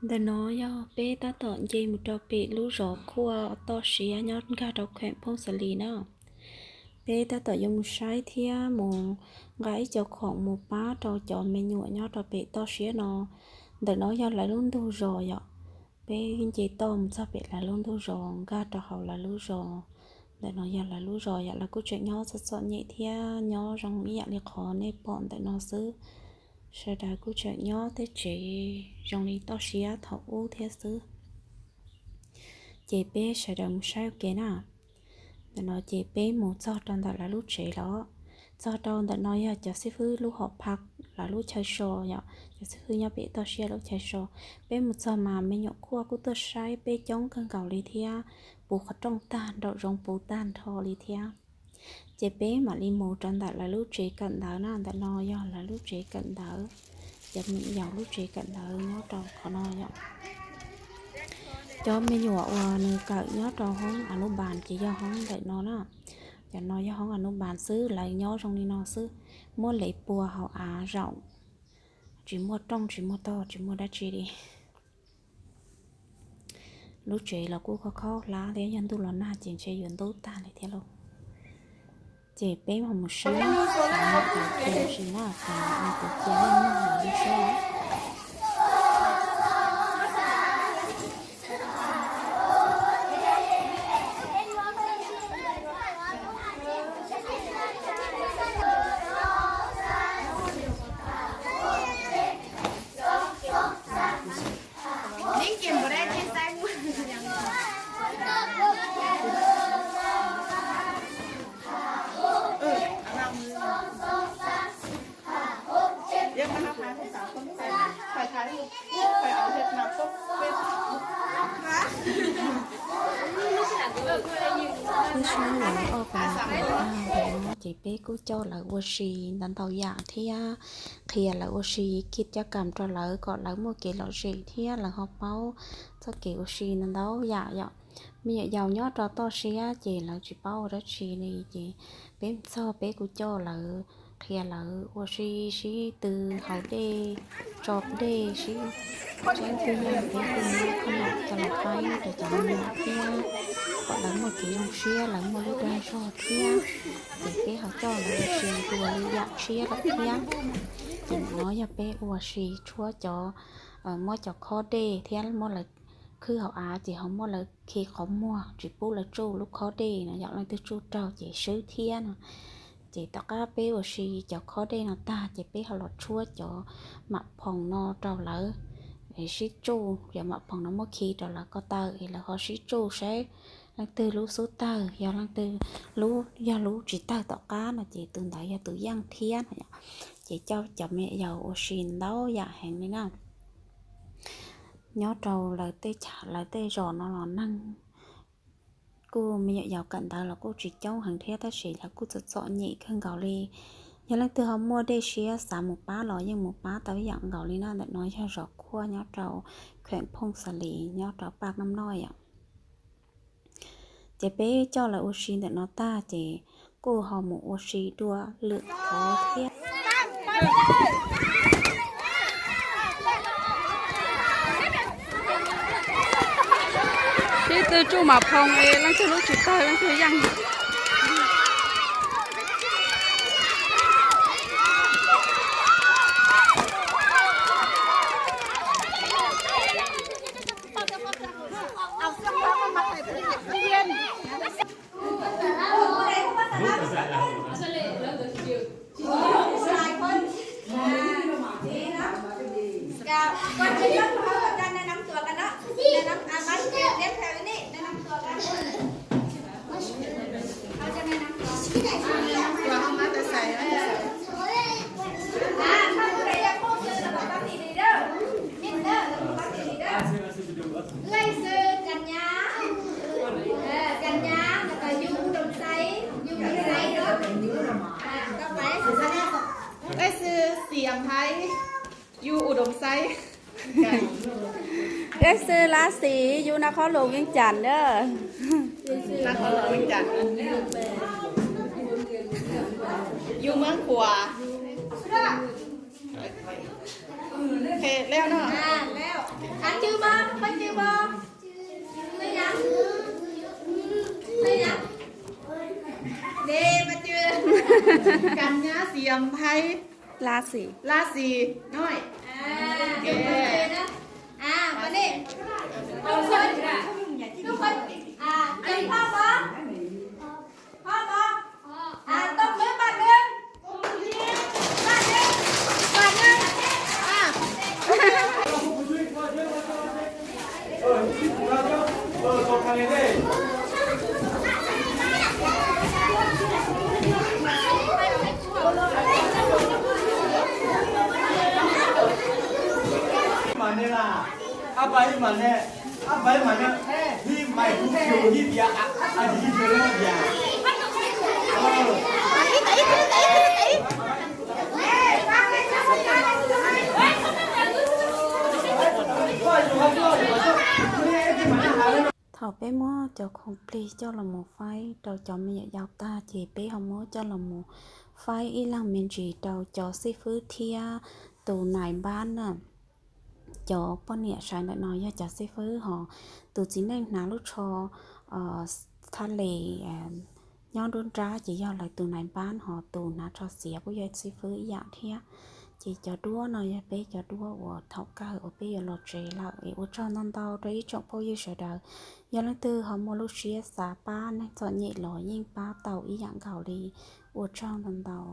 Ntawm no yog peb tab tom nce mus rau pem lub zos Khuaj toj siab nyob nkag rau kheem Phooj Xalis na. Peb tab tom yuav mus saib thiab mus nqa ib co khoom mus pab rau cov me nyuam nyob rau pem toj siab no. Ntawm no yog lawv lub ntug zos yom. Peb nce toj mus txog pem lawv lub ntug zos, nkag rau hauv lawv lub zos. Ntawm no yog lawv lub zos yom, lawv kuj tseem nyob txom txom nyem thiab nyob zoo ib yam li qhov nej pom ntawm no xwb. Sawv daws kuj tseem nyob tej tsev zoo li toj siab thaum ub thiab xwb. Ces peb sawv daws mus saib ua ke na. Ntawm no ces peb mus txog rau ntawm lawv lub tsev los. Txog rau ntawm no yog cov xib fwb lub hom phaj, lawv lub chaw so yom, cov xib fwb nyob pem toj siab lub chaw so. Peb mus txog mas me nyuam Khuaj kuj tuaj saib peb coob kawg nkaus li thiab, puv qhov rooj tag nraum zoov puv tag nrho li thiab. Ces peb mam li mus rau ntawm lawv lub tsev kawm ntawv na, ntawm no yog lawv lub tsev kawm ntawv, cov me nyuam yaus lub tsev kawm ntawv nyob rau qhov no yom. Cov me nyuam uas nws kawm nyob rau hoob anubas ces yog hoob ntawm no na. Cov no yog hoob anubas xwb, lawv nyob zoo li no xwb, muab lev pua hauv av zaum, tsis muaj rooj tsis muaj tog tsis muaj dab tsi li. Lub tsev los kuj khob khob hlab thiab, yog ntuj los nag ces ntshe yuav ntub tag li thiab lauj. Ces peb ho mus saib, mus cia si na, mus cia li no li saib. Peb saib lawv ua kom tag ntawm no ces peb kuj coj lawv ua si ntau ntau yam thiab qhia lawv ua si, kib caj kam rau lawv kom lawv muaj kev lom zem thiab lawv ho paub txoj kev ua si ntau ntau yam yom. Me nyuam yaus nyob rau toj siab ces lawv tsis paub ua dab tsi li ces peb txog peb kuj coj lawv, qhia lawv ua si sib tw haus dej, tso dej sib, tseeb twg yog peb kuj muab khab noom coj los faib rau cov me nyuam thiab kom lawv muaj kev zoo siab, lawv muaj lub dag zog thiab. Ces peb ho coj lawv ua si dua li yam tshiab lawm thiab. Ces ntawm no yog peb ua si tshuab cov, muab cov khob dej thiab muab lawv khwb hauv av ces ho muab lawv khi qhov muag tsis pub lawv tsuj lub khob dej no, yog leej twg tsuj raug ces swb thiab no. Ces tom qab peb ua si cov khob dej no tag ces peb ho los tshuab cov mam phoom no rau lawv sib tsuj, cov mam phoom no muab khi rau lawv ko taw es lawv ho sib tsuj saib leej twg lub xub tawg, yog leej twg lub, yog lub tsis tawg tom qab no ces tus ntawd yog tus yeej thiab no. Ces coj cov me nyuam yaus ua si ntau yam heev li na. Nyob rau lawv tej chaw lawv tej zos no los neeg kuj me nyuam yaus kawm ntawv los kuj tsis coob heev thiab tab sis lawv kuj txom txom nyem kawg nkaus li. Yog leej twg ho muaj dej siab xav mus pab los yeej mus pab tau ib yam nkaus li na. Ntawm no yog zos Khuaj nyob rau kheem Phooj Xas Lis nyob rau Paj Naj Noj yom. Ces peb coj lawv ua si ntawm no tag ces kuj ho mus ua si dua lwm qhov thiab. Sib tw tsuj mam phoom es leej twg lub tsis tawg leej twg yeej. Leej sư Cành Nham, à, Cành Nham, rồi Dung Đồng Xay, Dung Đồng Xay đó. À, đâu phải. Leej sư Xiềng Thái, Dung Đồng Xay. Leej sư Lá Xỉ, Dung Nai Khó Lùng Viêng Chanh đó. Nai Khó Lùng Viêng Chanh. Dung Mướn Khùa. Ê, leo no. À, leo. Khánh chứ Lassie. Lassie. Lassie. Nói. À, ok. À, mà đi. Không, không. Không, không. À, Trần Phong hả? Phong hả? À, tôm nướng, ba nướng. Ba nướng. Ba nướng. À. Thaum peb muab cov khoom plig coj los mus faib rau cov me nyuam yaus tag ces peb ho muab coj los mus faib ib leeg me ntsis rau cov xib fwb thiab tus nais npab na. Cov poj niam sawv ntawm no yog cov xib fwb, ho tus txiv neej hnav lub tsho thaj les nyob nruab nrab ces yog lawv tus nais npab, ho tus hnav tsho xiav kuj yog xib fwb ib yam thiab. Ces cov duab no yog peb cov duab uas thaum kawg uas peb yuav los tsev lawm. Es ua tsaug ntau ntau rau ib tsoom phooj ywg sawv daws, yog leej twg ho muaj lub siab xav pab neeg txom nyem los yeej pab tau ib yam nkaus li. Ua tsaug ntau ntau.